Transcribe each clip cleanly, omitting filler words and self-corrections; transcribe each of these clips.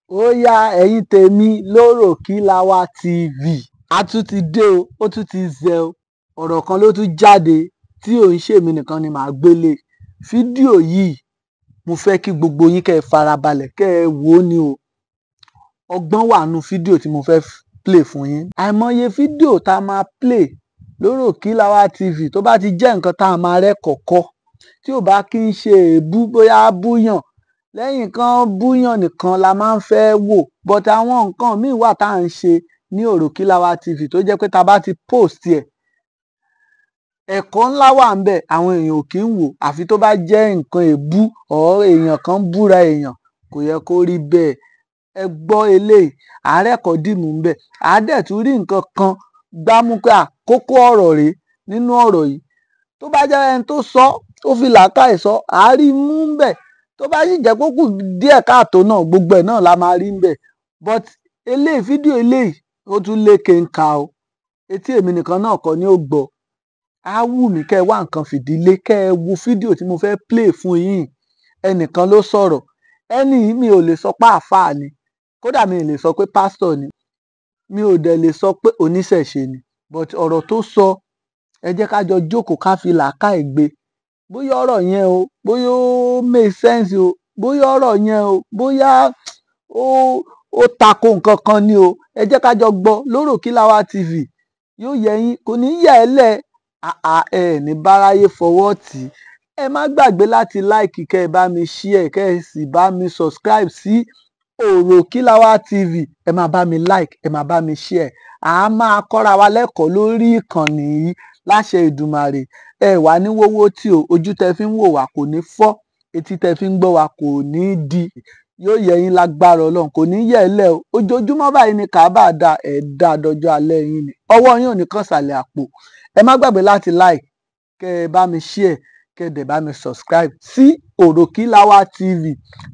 Ó yá, ẹ̀yin tèmi lóròkíláwá TV, a tún ti dé o, ó tún ti zẹ o. Ọ̀rọ̀ kan ló tún jáde tí ò ń ṣèmi nìkan ni màá gbélé fídíò yìí. Mo fẹ́ kí gbogbo yín kẹ́ ẹ farabalẹ̀ kẹ́ ẹ wò ó ní o. Ọgbọ́n wà nù fídíò tí mo fẹ́ play fún yín. Àìmọye fídíò tá a máa play lóròkíláwá TV tó bá ti jẹ́ nǹkan tá a máa rẹ́ kọ̀kọ́, tí ò bá kí ń ṣe èébú, bóyá búyàn lẹ́yìn kan búyàn nìkan la máa ń fẹ́ wò. But àwọn nǹkan míì wà tá à ń ṣe ní Òròkíláwá TV tó jẹ́ pé tá a bá ti post ẹ̀, ẹ̀kọ́ ńlá wà ń bẹ̀, àwọn èèyàn ò kí ń wò àfi tó bá jẹ́ nǹkan èébú ọ̀ èèyàn kan ń búra èèyàn. Kò yẹ kó rí bẹ́ẹ̀. Ẹ gbọ́ eléyìí, àárẹ̀ kọ́ dìmú ń bẹ̀, àádẹ́ tún rí nǹkan kan gbámú pé àkókò ọ̀rọ̀ rèé nínú ọ̀rọ̀ yìí. Tó bá jẹ́ ẹni tó sọ ó fi làákàyè sọ, àárí mú ń bẹ̀. Tó bá sì jẹ́ kó kù díẹ̀ káàtó náà, gbogbo ẹ̀ náà la máa rí ń bẹ̀. But eléyìí, fídíò eléyìí ó tún lékè ń ka o. Etí èmi nìkan náà kọ́ ni ó gbọ́. Á wù mí kẹ́ ẹ wá nǹkan fìdílé kẹ́ ẹ wo fídíò tí mo fẹ́ play fún yín. Ẹnìkan ló sọ̀rọ̀. Ẹni yìí mi ò lè sọ pé àáfàá ni, kódà mi ò lè sọ pé pásítọ̀ ni, mi ò dẹ̀ lè sọ pé oníṣẹ̀ṣe ni. But ọ̀rọ̀ tó sọ, ẹ jẹ́ ká jọ jókòó ká fi làákàyè gbé. Bóyá ọ̀rọ̀ yẹn o, bóyá ó make sense o, bóyá ọ̀rọ̀ yẹn o, bóyá ó tako nǹkan kan ni o. Ẹ jẹ́ ká jọ gbọ́ lóròkíláwá TV. Yóò yẹ yín, kò ní yẹ ẹ́ lẹ̀. Àà, ẹ ní báráyé fọwọ́ tì í. Ẹ má gbàgbé láti like, kẹ́ ẹ bá mi share, kẹ́ ẹ sì bá mi subscribe sí Òròkíláwá TV. Ẹ máa bá mi like, ẹ máa bá mi share. À á máa kọ́ra wa lẹ́kọ̀ọ́ lórí ìkànnì yìí láṣẹ Ìdùmarè. Ẹ wà ní wówó tí o, ojú tẹ fi ń wò wá kò ní fọ́, etí tẹ fi ń gbọ́ wá kò ní di. Yóò yẹ yín lágbára Ọlọ́run, kò ní yẹ ẹ́ lẹ̀ o. Ojoojúmọ́ báyìí ni kàábà da ẹ̀ dá dọjọ́ alẹ́ yín ni. Ọwọ́ yín ò ní kàn sàlẹ̀ àpò. Ẹ má gbàgbé láti like, kẹ́ ẹ bá mi share, kẹ́ ẹ dẹ̀ bá mi subscribe sí Òròkíláwá TV.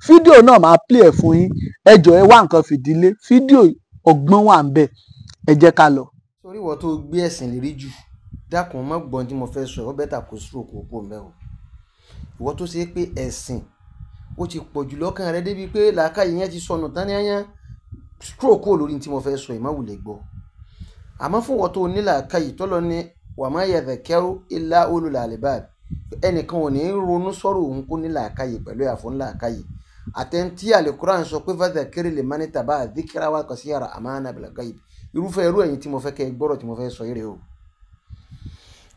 Fídíò náà máa play ẹ̀ fún yín. Ẹ jọ̀ọ́, ẹ wá nǹkan fìdílé. Fídíò ọgbọ́n wà ń bẹ̀. Ẹ jẹ́ ká lọ. Torí ìwọ tó gbé ẹ̀sìn lérí jù, dákun má gbọ́n tí mo fẹ́ sọ, ó better kó stroke kó mẹ́ o. Ìwọ tó ṣe pé ẹ̀sìn ó ti pọ̀ jù lọ́kàn rẹ débi pé làákàyè yẹn ti sọnù tán yányán, stroke kó lórí tí mo fẹ́ sọ, ìmọ̀ wùlẹ̀ gbọ́. Àmọ́ fún ìwọ tó ní làákàyè tọ́lọ ní wa ma yadhakkaru illa ulul albab, ẹnìkan ò ní ronú sọ̀rọ̀ òun kó ní làákàyè pẹ̀lú àfọ̀n làákàyè. Àtẹ̀ntí Al-Qur'an sọ pé fadhakkir liman ittaba'a dhikra wa khashiya rahmana bil ghaib. Irúfẹ́ irú ẹ̀yin tí mo fẹ́ kẹ́ gbọ́rọ̀ tí mo fẹ́ sọ yìí rèé o.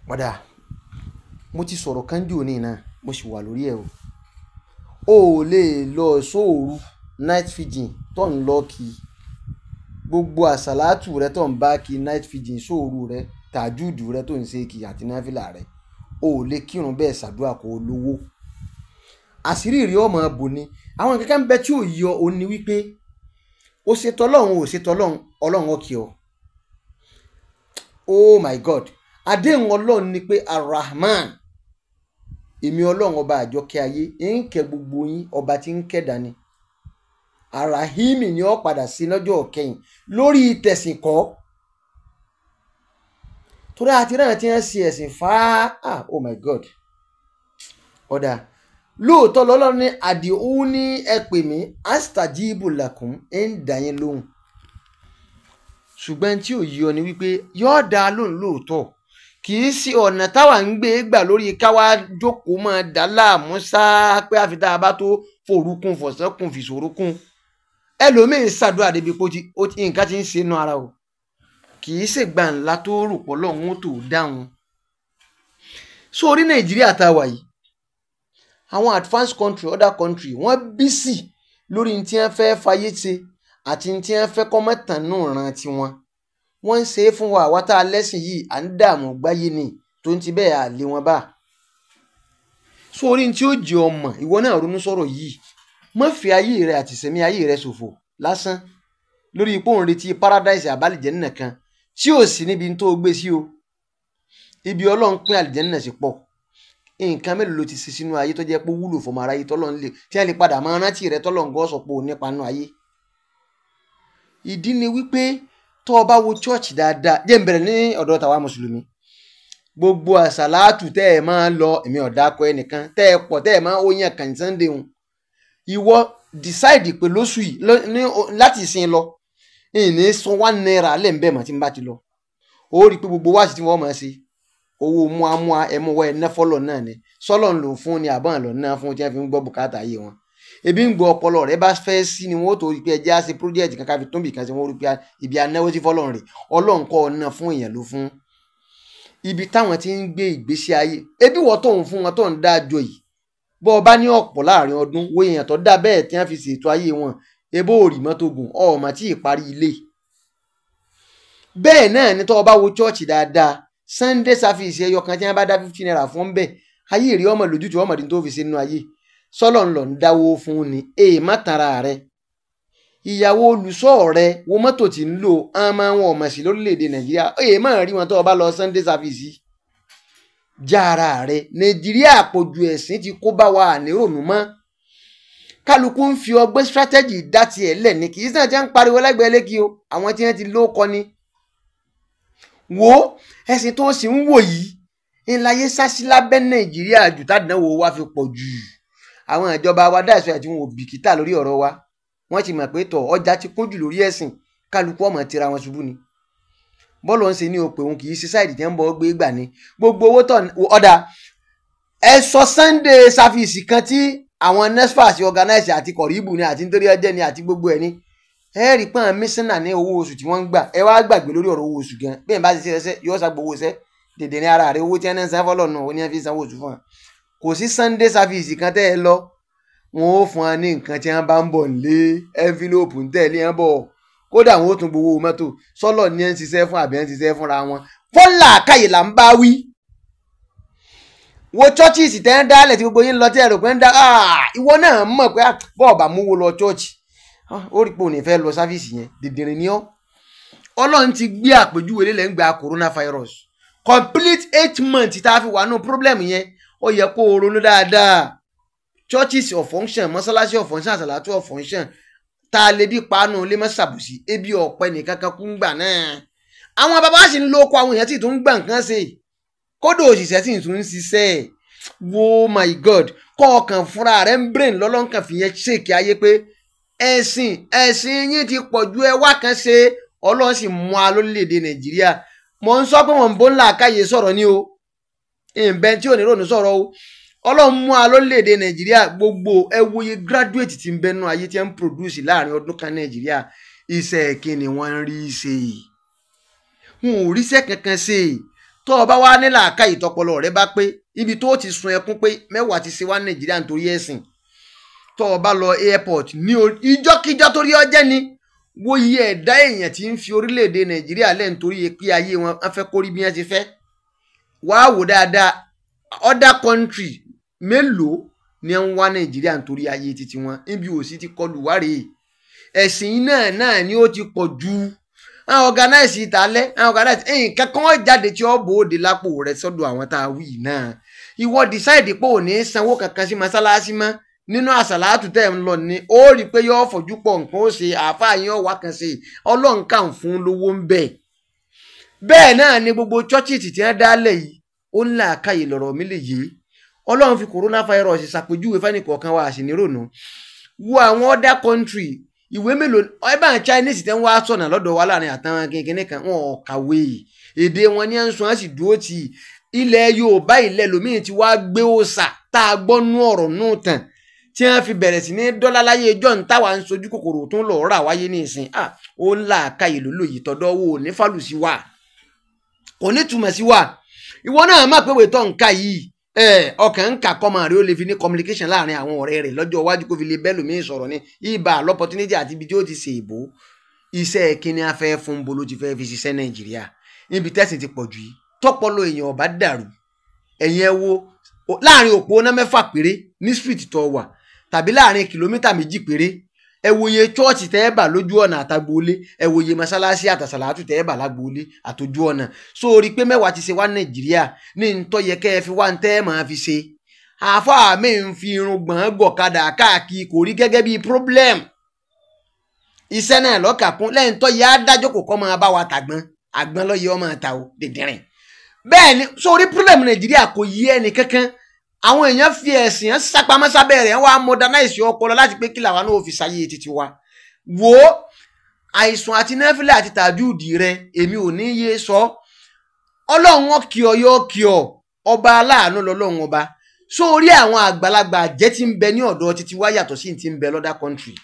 Ọ̀dà, mo ti sọ̀rọ̀ kánjú òní náà, mo sì wà lórí ẹ̀ o. O ò lè lọ sóòru night vigil tó ń lọ kí gbogbo àsàlátù rẹ tó ń bá kí night vigil sóòru rẹ, tàjúùdù rẹ tó ń ṣe kí àti náfìlà rẹ. O ò lè kírun bẹ́ẹ̀ ṣàdúrà kó o lówó. Àṣírí rí ọmọ bò ni. Àwọn kankan bẹ tí ò yọ ò ní wípé ó ṣe tọlọ́run, ò ṣe tọlọ́run, Ọlọ́run ó kí ọ. Oh my God! Àdéhùn Ọlọ́run ni pé Arahman, èmi Ọlọ́run ọba àjọkẹ́ ayé, ń kẹ́ gbogbo yín, ọba tí ń kẹ́ dání. Arahimi ni ó padà sí lọ́jọ́ kẹyìn lórí tẹ̀sìn kọ́. Torí àti náà tí wọ́n ṣe ẹ̀sìn fáá, oh my God! Ọ̀dà, lóòótọ́ lọ́lọ́run ní àdìhún ní ẹ pè mí, astajibu lakum, ń dà yín lóhùn. Ṣùgbọ́n tí ò yí ọ ni wípé yóò dá lóhùn lóòótọ́, kì í sí ọ̀nà táwa ń gbé gbà lórí káwá jókòó máa dá láàmú sáá pé àfi tá a bá tó forúkún fọ̀sán kún fìṣòro kún. Ẹlòmíín ṣàdúrà débi pé nǹkan ti ń ṣe inú ara o. Kì í ṣègbà ńlá tó rò pọ̀ lọ́hùn tó dáhùn. Sórí Nàìjíríà tá a wà yìí, àwọn advanced country, other country, wọ́n bísì lórí ní tí wọ́n fẹ́ fayé ṣe àti ní tí wọ́n fẹ́ kọ́mọ̀tàn náà ran tiwọn. Wọ́n ń ṣe é fún wa, àwa tá a lẹ́sìn yìí à ń dààmú gbáyé ni tó ń ti bẹ́ẹ̀ à lé wọn bá. Sórí ní tí ó jẹ́ ọmọ, ìwọ náà ronú sọ̀rọ̀ yìí. Má fi ayé rẹ àti ìsẹ̀mí ayé rẹ ṣòfò lásán lórí ipò òun retí paradise àbálìjẹ́nnà kan tí ò sí níbi tó gbé sí o. Ibi Ọlọ́run pín àlìjẹ́nnà sí pọ̀. Nǹkan mélòó ló ti ṣe sínú ayé tó jẹ́ pé ó wúlò fọmọ aráyé tọ́lọ́run lè tí wọ́n lè padà máa rántí rẹ tọ́lọ́run gọ́ sọ pé ò nípa nú ayé. Ìdí ni wípé tó o bá wo church dáadáa, jẹ́ n bẹ̀rẹ̀ ní ọ̀dọ̀ tàwa mùsùlùmí. Gbogbo àsàlátù tẹ́ ẹ máa lọ, èmi ọ̀dà akọ ẹnìkan tẹ́ ẹ pọ̀ tẹ́ ẹ máa ó yàn kàn Sunday hun. Ìwọ decide pé lóṣù yìí láti ìsìn lọ ìní san ₦1 lẹ́ ń bẹ̀ mọ́ tí n bá ti lọ. Ó rí i pé gbogbo wáàsí tí wọ́n máa ṣe owó muamua ẹmu wọ ẹná fọlọ náà ni sọlọ ń lò fún ni àbọ̀n lọ náà fún tí wọ́n fi ń gbọ́ bùkátà ayé wọn. Ebi ń gbọ́ ọpọlọ rẹ bá fẹ́ sí ni wọ́n tó rí pé ẹjẹ́ á ṣe project kankan fi tún bì kan sí, wọ́n rí pé ibi anáwó sí fọlọ́run rè, Ọlọ́run kọ́ ọ̀nà fún èèyàn ló fún. Ibi táwọn ti ń gbé ìgbésí ayé ebi wọ́n tó ń fún wọn tó ń dá àjọ yìí, bọ́ ọ bá ní ọ̀pọ̀ láàrin ọdún wo èèyàn tó dá bẹ́ẹ̀ tí wọ́n fi ṣètò ayé wọn, ebó òrì mọ́tò gùn ọ̀ọ́mà tí ì parí ilé. Bẹ́ẹ̀ náà ni tó o bá wo chọ́ọ̀chì dáadáa, Sunday service ẹyọ kan tí wọ́n bá dá ₦50 fún bẹ́ẹ̀, ayé rí ọmọ lójútùú ọmọdé tó fi ṣe nínú ayé. Sọlọ ń lọ ń dáwó fún ni, èè má tara rẹ. Ìyàwó olùṣọ́ rẹ wo mọ́tò tí ń lò, ọmọ wọn ọmọ sí lórílẹ̀‐èdè Nàìjíríà, èè má rí wọn tó o bá lọ Sunday service. Jára rẹ, Nàìjíríà àpọ̀jù ẹ̀sìn ti kó bá wa ànírònú mọ́. Kálukú ń fi ọgbẹ́ strategy dá tiẹ̀ lẹ̀ ní, kì í sàn jẹ́ ń pariwo lẹ́gbẹ̀ẹ́ lẹ́kì o, àwọn tí wọ́n ti ló kọ́ ni. Wo ẹ̀sìn tó sì ń wò yìí ńláyé sásí lábẹ́ Nàìjíríà jù tádánwò wa fi pọ̀ jù. Àwọn ìjọba wa dáìsọ àti wọn ò bìkítà lórí ọ̀rọ̀ wa, wọ́n ti mọ̀ pé tọ̀ ọjà ti kún jù lórí ẹ̀sìn, kálukú ọmọ tira wọn ṣubú ni. Bọ́ọ̀lù ń ṣe ní òpè òun kì í ṣe sáìdì tí ń bọ́ gbé gbà ni. Gbogbo owó tọ̀ ọ̀dà ẹ sọ Sunday service kan tí àwọn NESFAS organize àti kọ̀ríbù ni àti nítorí ọjẹ́ ni àti gbogbo ẹ̀ ni. Ẹ rí pọ́n mísínà ní owó oṣù tí wọ́n ń gbà, ẹ wá gbàgbé lórí ọ̀rọ̀ owó oṣù gan. Bí ẹ̀ bá ti ṣe ẹsẹ̀ yóò ṣàgbọ́ owó iṣẹ́ dèdè ní ara rẹ̀, owó tí ẹ̀ ń san fọ́lọ̀ nù ó ní ẹ fi sanwó oṣù fún wa. Kò sí Sunday service kan tẹ́ ẹ lọ, wọn ó fún wa ní nǹkan tí wọ́n bá ń bọ̀ nílé, envelope ń tẹ̀lé ẹ̀ ń bọ̀, kódà wọn ó tún gbowó mọ́tò. Sọ́lọ̀ ní ẹ̀ ń ṣiṣẹ́ fún àbí ẹ̀ ń ṣiṣẹ́ fúnra wọn. Fọ́là káyè là ń bá wí. Wo churches tẹ́ ń dálẹ̀ tí gbogbo yín lọ tí ẹ rò pé ń dá, ìwọ náà mọ̀ pé bọ́ọ̀ bá mú wo lọ church, ó rí pé òní fẹ́ lọ sáfíìsì yẹn, dìndìnrín ni ọ́. Ọlọ́run ti gbé àpèjúwe lélẹ̀ ń gba coronavirus complete 8 months tá a fi wà nù problem yẹn, ó yẹ kó o ronú dáadáa. Churches of function, mọ́sálásí of function, àsàlátù of function, tá a lè bí panu lè má ṣàbùsí, ebi ọ̀pẹ nìkan kan kú ń gbà náà. Àwọn bàbá sì ń lo oko àwọn èèyàn tí tó ń gbà nǹkan ṣe, kódò òṣìṣẹ́ sì tún ń ṣiṣẹ́. Oh my God, kọ́ ọkàn fúnra rẹ̀ ń brain lọ́lọ́nkàn fi yẹn ṣèkí ayé pé ẹ̀sìn ẹ̀sìn yín ti pọ̀ ju ẹwà kan ṣe. Ọlọ́run sì mú a lórílẹ̀‐èdè Nàìjíríà. Mo ń sọ pé wọ́n ń bó ńlá káyé sọ̀rọ̀ ní o, ìbẹ́ tí ò ní rònú sọ̀rọ̀ o. Ọlọ́run mú a lórílẹ̀‐èdè Nàìjíríà, gbogbo ẹ wòye graduate tí ń bẹnu ayé tí ń produce láàrin ọdún kan Nàìjíríà, iṣẹ́ kí ni wọ́n ń rí ṣe? Wọn ò ríṣẹ́ kankan ṣe. Tó o bá wá ní làákàyè tọpọlọ rẹ bá pé, ibi tó ti sun ẹkún pé mẹ́wàá ti ṣe wá Nàìjíríà nítorí ẹ̀sìn. Tó o bá lọ airport ní ìjọ́kíjọ́ torí ọjẹ́ ni, wo iye ẹ̀dá èèyàn tí ń fi orílẹ̀-èdè Nàìjíríà lẹ́ nítorí pé ayé wọn á fẹ́ kórí bí wọ́n ti fẹ́. Wàá wò dáadáa, other country mélòó ni ń wá Nàìjíríà nítorí ayé titi wọn, níbi òsì ti kọlù wá rèé. Ẹ̀sìn náà ni ó ti pọ̀ ju. Àwọn organize ìtàlẹ́, àwọn organize nǹkan kan jáde tí ó bòde lápò rẹ̀ sọ́dọ̀ àwọn tá a wí náà. Ìwọ decide pé ò ní sanwó kankan sí mọ́sálásí mọ́ nínú àsàlátù tẹ́ ń lọ ni, ó rí i pé yóò fojú pọ̀ nǹkan ó ṣe, àáfàá yín ọ̀wá kan ṣe, Ọlọ́run kà ń fún lówó ń bẹ̀. Bẹ́ẹ̀ náà ni gbogbo churches tí wọ́n dálẹ̀ yìí, ó ń làákàyè lọ̀rọ̀ mi lè yé. Ọlọ́run fi coronavirus ṣàpèjúwe fẹ́nìkọ̀ọ̀kan wa àṣìnírònú. Wo àwọn other country, ìwé mélòó ẹ bá ń Chinese tẹ́ ń wá sọ̀nà lọ́dọ̀ wa láàrin àtàwọn kékeré kan, wọn ò kàwé, èdè wọn ní à ń sọ, wọn sì dúró tì í. Ilẹ̀ Yorùbá ilẹ̀ lòmíì ti wá gbé òòṣà tá a gbọ́ nú ọ̀rọ̀ nú tàn tí wọ́n fi bẹ̀rẹ̀ sí ní dọ́là láyé ẹjọ́ ń táwa ń sojú kòkòrò tó ń lọ rà wáyé ní ìsìn. Ó ń là káyè lólò yìí tọ́dọ̀ wo ní fàlùsí wa, kò ní túmọ̀ sí wa. Ìwọ náà má pé wètọ́ nǹka yìí, ọkàn ń kà kọ́mọ rẹ̀ ó lè fi ní communication láàrin àwọn ọ̀rẹ́ rẹ̀ lọ́jọ́ iwájú kó fi lè bẹ́ẹ̀ lòmíì sọ̀rọ̀ ní ibà l'opportunity àti ibi tí ó ti ṣe ìbò. Iṣẹ́ kíni a fẹ́ fún bolo ti fẹ́ fi ṣiṣẹ́ Nàìjíríà níbi tẹ́sìn ti pọ̀ jù yìí, tọ́pọ̀lọ èèyàn ọ̀bá dàrú. Ẹ̀yin ẹ wo láàrin òpó ná mẹ́fà péré ní street tó wà tàbí láàrin kìlómítà 2 péré, ẹ wòye chọ́ọ̀chì tẹ́ ẹ bà lójú ọ̀nà àtagboolé, ẹ wòye mọ́sálásí àtàsàlátù tẹ́ ẹ bà lágboolé àtòjú ọ̀nà. Sórí pé mẹ́wàá ti ṣe wá Nàìjíríà ní ntọ́ yẹ kẹ́ ẹ fi wá ń tẹ́ ẹ máa fi ṣe. Àáfàá mi ń fi irun gbọ̀n gọ̀kadà káàkiri kò rí gẹ́gẹ́ bí problem. Iṣẹ́ náà lọ́kàkún lẹ́yìn tó yẹ adájọ́ kò kọ́ máa bá wa tàgbọ́n, àgbọ́n lọ́yẹ ọmọ ta o dìndìnrín. Bẹ́ẹ̀ ni sórí problem Nàìjíríà kò yé ẹnì kankan. Àwọn èèyàn fi ẹ̀sìn ẹ̀ sápamọ́ sábẹ́ rẹ̀, wọ́n á modernize ọpọlọ láti pé kí làwa náà ò fi sáyé títí wa. Wò ó, àìsùn àti nẹ́fìlà àti tàjúùdì rẹ, èmi ò ní yé sọ. Ọlọ́run ó kí ọ, yóò kí ọ, ọba aláàánú lọ́lọ́run ọba. Sórí àwọn àgbàlagbà jẹ́ tí ń bẹ ní ọ̀dọ̀ títí wá yàtọ̀ sí ti ń bẹ lọ́dà country.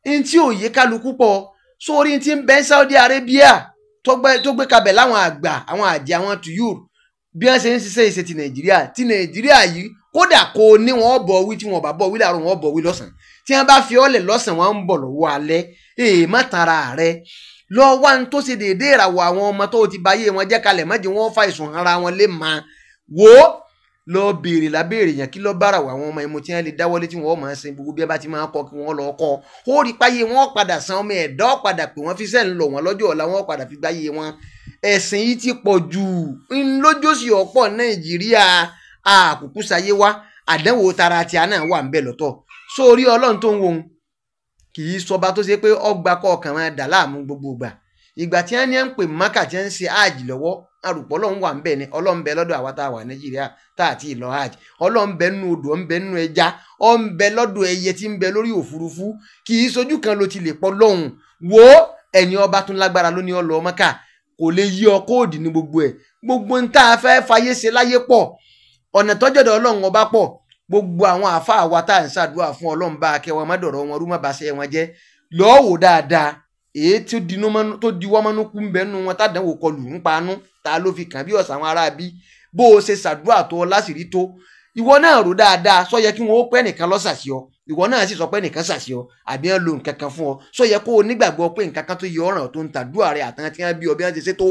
N tí òye kálukú pọ̀, sórí ti ń bẹ ní Saudi Arabia tó gbé kabẹ̀ láwọn àgbà, àwọn àjẹ́, àwọn tuyur, bí wọ́n ṣe ń ṣiṣẹ́ ìṣe ti Nàìjíríà. Ti Nàìjíríà yìí kódà kó ní wọn bọ̀ wí, tí wọn bá bọ̀ wí láàárọ̀ wọn bọ̀ wí lọ́sàn-án, tí wọ́n bá fi ọ́lẹ̀ lọ́sàn-án wọn ń bọ̀ lọ́wọ́ alẹ́. Èè má tara rẹ lọ wá ń tó ṣe déédéé ìràwọ̀ àwọn ọmọ tó ti báyé wọn jẹ́ kalẹ̀, má jẹ́ wọ́n fa ìsùn ara wọn lé máa wò ó. Lọ béèrè lábéèrè yẹn kí lọ bára wà àwọn ọmọ ẹmu tí wọ́n lè dáwọ́lé tí wọ́n máa sin gbogbo bí ẹ bá ti máa kọ́ kí wọ́n lọ kọ́. Ó rí páyé wọn padà san ọmọ ẹ̀dá padà pé wọ́n fi sẹ́ ń lọ wọn lọ́jọ́ ọ̀la, wọn padà fi gbáyé wọn. Ẹ̀sìn yìí ti pọ̀ jù ńlójósì ọ̀pọ̀ Nàìjíríà, àkùkù sáyé wá, àdánwò tara tí a náà wà ń bẹ̀ lọ́tọ̀. Sórí Ọlọ́run tó ń wo òun kì í sọba tó ṣe pé ọgbà kọ̀ọ̀kan máa dà láàmú gbogbo ìgbà. Ìgbà tí wọ́n ní ń pè Mákà tí wọ́n ń ṣe áàjì lọ́wọ́, arùpọ̀ Ọlọ́run wà ń bẹ̀ ni. Ọlọ́run bẹ lọ́dọ̀ àwa tá a wà Nàìjíríà tá a ti lọ hajj. Ọlọ́run bẹ nínú odò, ń bẹ nínú ẹja, ó ń bẹ lọ́dọ̀ ẹyẹ tí ń bẹ lórí òfurufú. Kì í sojú kan ló ti lè pọ̀ lọ́hùn. Wo ẹni ọba tún lágbára ló ní ọ lọ Mákà, kò lè yí ọ kóòdì ní gbogbo ẹ̀. Gbogbo ń tá a fẹ́ fayé ṣe láyé pọ̀, ọ̀nà tọ́jọ́dọ̀ Ọlọ́run ọba pọ̀. Gbogbo àwọn àáfàá wa tá à ń ṣàdúrà fún, Ọlọ́run bá akẹwọn má dọ̀rọ̀ wọn rú, má bá ṣe wọn jẹ́. Lọ́ọ́ wò dáadáa, èyí tó diwọ́ mọ́nú kú ń bẹ nínú wọn tádánwò kọlù ń panú, ta ló fi kàn bí ọ̀sán àwọn ará bí. Bó o ṣe ṣàdúrà tó ọ láṣìírí tó, ìwọ náà rò dáadáa. Sọ yẹ kí wọn ó pẹ́ nìkan lọ́sàsí ọ, ìwọ náà sì sọ pé nìkan ṣàṣì ọ, àbí wọn lo nǹkan kan fún ọ. Sọ yẹ kó o nígbàgbọ́ pé nǹkan kan tó yẹ ọ̀ràn tó ń tàdúrà rẹ àtàn tí wọ́n bí ọ bí wọ́n ti ṣe tó.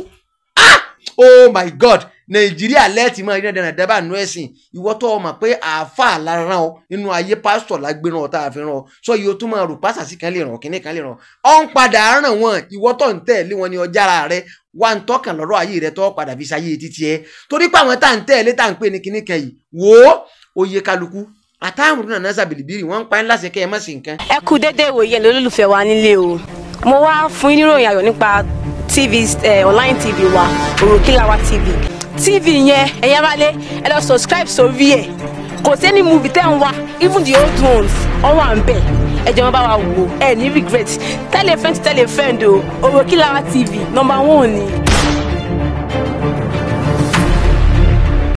Oh my God, Nàìjíríà lẹ́ẹ̀tì máa rí dandan dábàá nú ẹ̀sìn. Ìwọ tó o mọ̀ pé àáfàá la rán ọ nínú ayé, pásítọ̀ la gbé rán ọ tá a fi rán ọ. Sọ yìí o tún máa rò pásàsì kan lè ràn, kínní kan lè ràn ọ ń padà ràn wọn. Ìwọ tó ń tẹ̀lé wọn ni ọjàrà rẹ wà ń tọkàn lọ́rọ̀ ayé rẹ tó padà fi ṣayé títí ẹ. Torí pé àwọn tá à ń tẹ̀lé tá à ń pè ní kínní kan yìí, wò ó oyè kálukú àtàwọn náà náà sàbìlìbìrì wọ́n ń pa ẹ́ láṣẹ kẹ́ ẹ má ṣe nǹkan. Ẹ kú déédéé ìwòye lólùfẹ́ wa nílé o. Mo wá fún yín níròyìn ayọ̀ nípa TV, online TV wa, Òròkìlàwà TV. TV yẹn, ẹ̀yin aráalé, ẹ lọ subscribe sórí ẹ̀. Kò sí any movie tẹ́ ń wá, even the old ones, wọ́n wà ń bẹ̀. Ẹ jẹ́ wọn bá wa wò ó, ẹ ní regret. Tell a friend to tell a friend o. Òròkìlàwà TV number 1 ni.